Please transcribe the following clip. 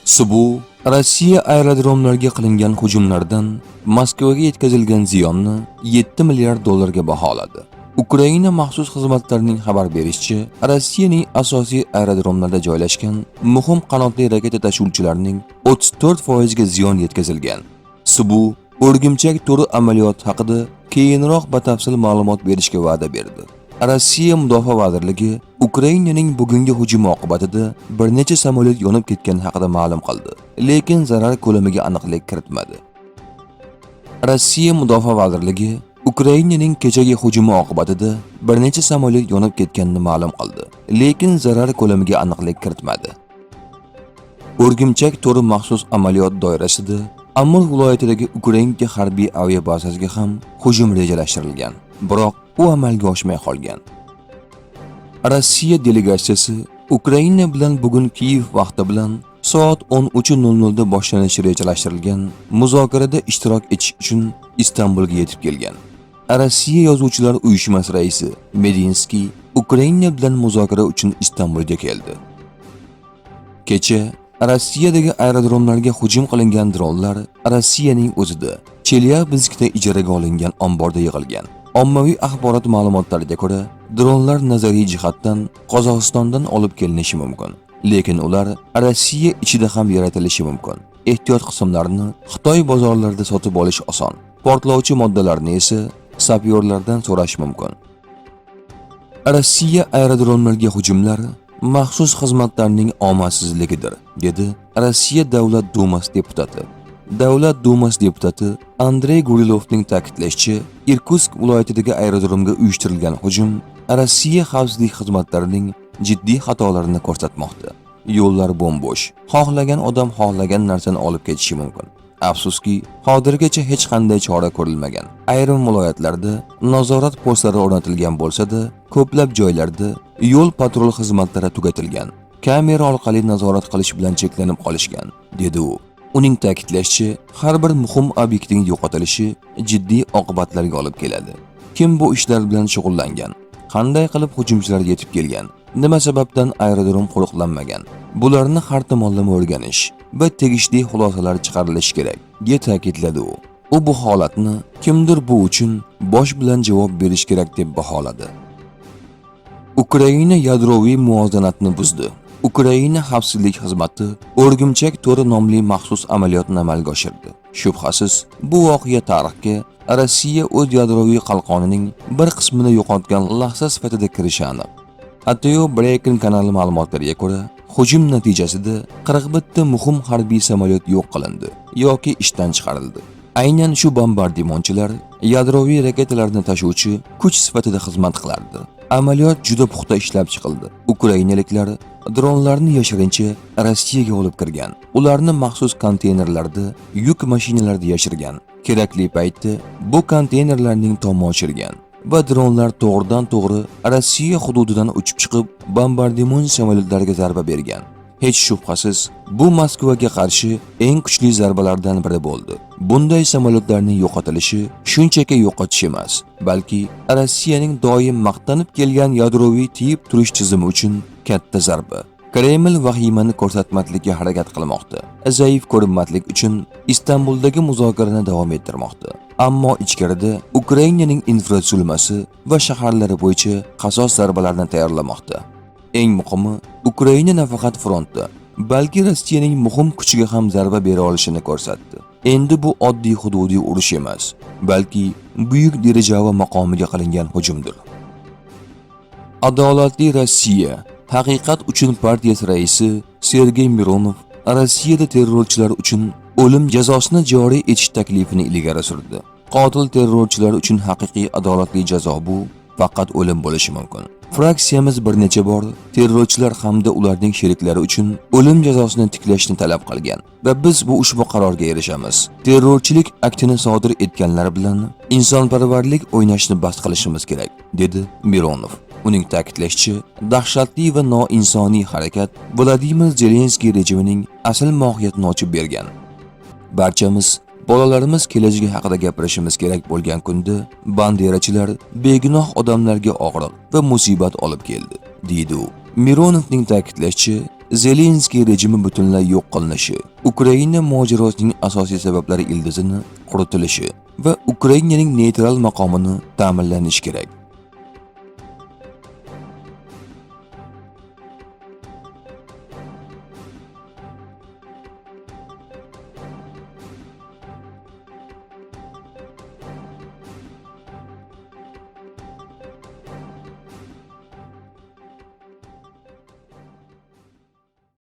SBU Rossiya aerodromlariga qilingan hujumlardan Moskvaga yetkazilgan ziyonni 7 milliard dollarga baholadi. Ukraina maxsus xizmatlarining xabar berishicha, Rossiyaning asosiy aerodromlarida joylashgan muhim qanotli raketa tashuvchilarining 34% ga ziyon yetkazilgan. SBU O'rgimchak to'ri amaliyoti haqida keyinroq batafsil ma'lumot berishga va'da berdi. Rossiya Mudofaa vazirligi Ukrainaning bugungi hujumi oqibatida bir necha samolyot yonib ketgani haqida ma'lum qildi, lekin zarar ko'lamiga aniqlik kiritmadi. Rossiya Mudofaa vazirligi Ukrainaning kechagi hujumi oqibatida bir necha samolyot yonib ketganini ma'lum qildi, lekin zarar ko'lamiga aniqlik kiritmadi. O'rgimchak to'ri maxsus amaliyot doirasida Amur viloyatidagi Ukrainka harbiy aviabazasiga ham hujum rejalashtirilgan, biroq u amalga oshmay qolgan. Rossiya delegatsiyasi Ukraina bilan bugun Kiyev vaqti bilan soat 13:00 da boshlanishi rejalashtirilgan muzokarada ishtirok etish uchun Istanbulga yetib kelgan. Rossiya yozuvchilar uyushmasi raisi Medinskiy Ukraina bilan muzokara uchun Istanbulga keldi. Kecha Rossiyadagi aerodromlarga hujum qilingan dronlar Rossiyaning o'zida, Chelyabinskda ijaraga olingan omborda yig'ilgan. Ommaviy axborot ma'lumotlariga ko'ra, dronlar nazariy jihatdan Qozog'istondan olib kelinishi mumkin, lekin ular Rossiya ichida ham yaratilishi mumkin. Ehtiyot qismlarini Xitoy bozorlarida sotib olish oson. Portlovchi moddalarni esa sapyorlardan so'rash mumkin. Rossiya aerodromlarga hujumlar maxsus xizmatlarning omadsizligidir, dedi Rossiya Davlat Dumasi deputati. Davlat Dumasi deputati Andrey Gurilovning ta'kidlashicha, Irkutsk viloyatidagi aerodromga uyushtirilgan hujum Rossiya xavfsizlik xizmatlarining jiddiy xatolarini ko'rsatmoqda. Yo'llar bo'm-bo'sh. Xohlagan odam xohlagan narsani olib ketishi mumkin. Afsuski, hozirgacha hech qanday chora ko'rilmagan. Ayrim viloyatlarda nazorat postlari o'rnatilgan bo'lsa-da, ko'plab joylarda yo'l patrul xizmatlari tugatilgan. Kamera orqali nazorat qilish bilan cheklanib qolishgan, dedi u. Uning ta'kidlashicha, har bir muhim obyektning yo'qotilishi jiddiy oqibatlarga olib keladi. Kim bu ishlar bilan shug'ullangan? Qanday qilib hujumchilar yetib kelgan? Nima sababdan aerodrom qo'riqlanmagan? Bularni har tomonlama o'rganish va tegishli xulosalar chiqarilishi kerak, deya ta'kidladi u. U bu holatni kimdir bu uchun bosh bilan javob berish kerak deb baholadi. Ukraina yadroviy muvozanatni buzdi. Ukraina xavfsizlik xizmati O'rgimchak to'ri nomli maxsus amaliyotni amalga oshirdi. Shubhasiz, bu voqea tarixga Rossiya o'z yadroviy qalqonining bir qismini yo'qotgan lahza sifatida kirishi aniq. ATO Breaking kanali ma'lumotlariga ko'ra, hujum natijasida 41 ta muhim harbiy samolyot yo'q qilindi yoki ishdan chiqarildi. Aynan shu bombardimonchilar yadroviy raketalarni tashuvchi kuch sifatida xizmat qilardi. Amaliyot juda puxta ishlab chiqildi. Ukrainaliklar dronlarni yashirincha Rossiyaga olib kirgan. Ularni maxsus konteynerlarda, yuk mashinalarida yashirgan. Kerakli paytda bu konteynerlarning tomi ochilgan va dronlar to'g'ridan to'g'ri Rossiya hududidan uchib chiqib, bombardimon samolyotlariga zarba bergan. Hech shubhasiz, bu Moskvaga qarshi eng kuchli zarbalardan biri bo'ldi. Bunday samolyotlarning yo'qotilishi shunchaki yo'qotish emas, balki Rossiyaning doim maqtanib kelgan yadroviy tiyib turish tizimi uchun katta zarba. Kreml vahimani ko'rsatmaslikka harakat qilmoqda. Zaif ko'rinmaslik uchun Istanbuldagi muzokarani davom ettirmoqda. Ammo ichkarida Ukrainaning infratuzilmasi va shaharlari bo'yicha qasos zarbalarini tayyorlamoqda. Eng muhimi, Ukraina nafaqat frontda, balki Rossiyaning muhim kuchiga ham zarba bera olishini ko'rsatdi. Endi bu oddiy hududiy urush emas, balki buyuk держава maqomiga qilingan hujumdir. Adolatli Rossiya Haqiqat uchun partiyasi raisi Sergey Mironov Rossiyada terrorchilar uchun o'lim jazosini joriy etish taklifini ilgari surdi. Qotil terrorchilar uchun haqiqiy adolatli jazo bu faqat o'lim bo'lishi mumkin. Fraksiyamiz bir necha bor terrorchilar hamda ularning sheriklari uchun o'lim jazosini tiklashni talab qilgan va biz bu ushbu qarorga erishamiz. Terrorchilik aktini sodir etganlar bilan insonparvarlik o'ynashni bas qilishimiz kerak, dedi Mironov. Uning ta'kidlashicha, dahshatli va noinsoniy harakat Vladimir Zelenskiy rejimining asl mohiyatini ochib bergan. Barchamiz bolalarimiz kelajagi haqida gapirishimiz kerak bo'lgan kunda banderachilar begunoh odamlarga og'riq va musibat olib keldi, deydi u. Mironovning ta'kidlashicha, Zelenskiy rejimi butunlay yo'q qilinishi, Ukraina mojarosining asosiy sabablari ildizini quritilishi va Ukrainaning neytral maqomini ta'minlanishi kerak.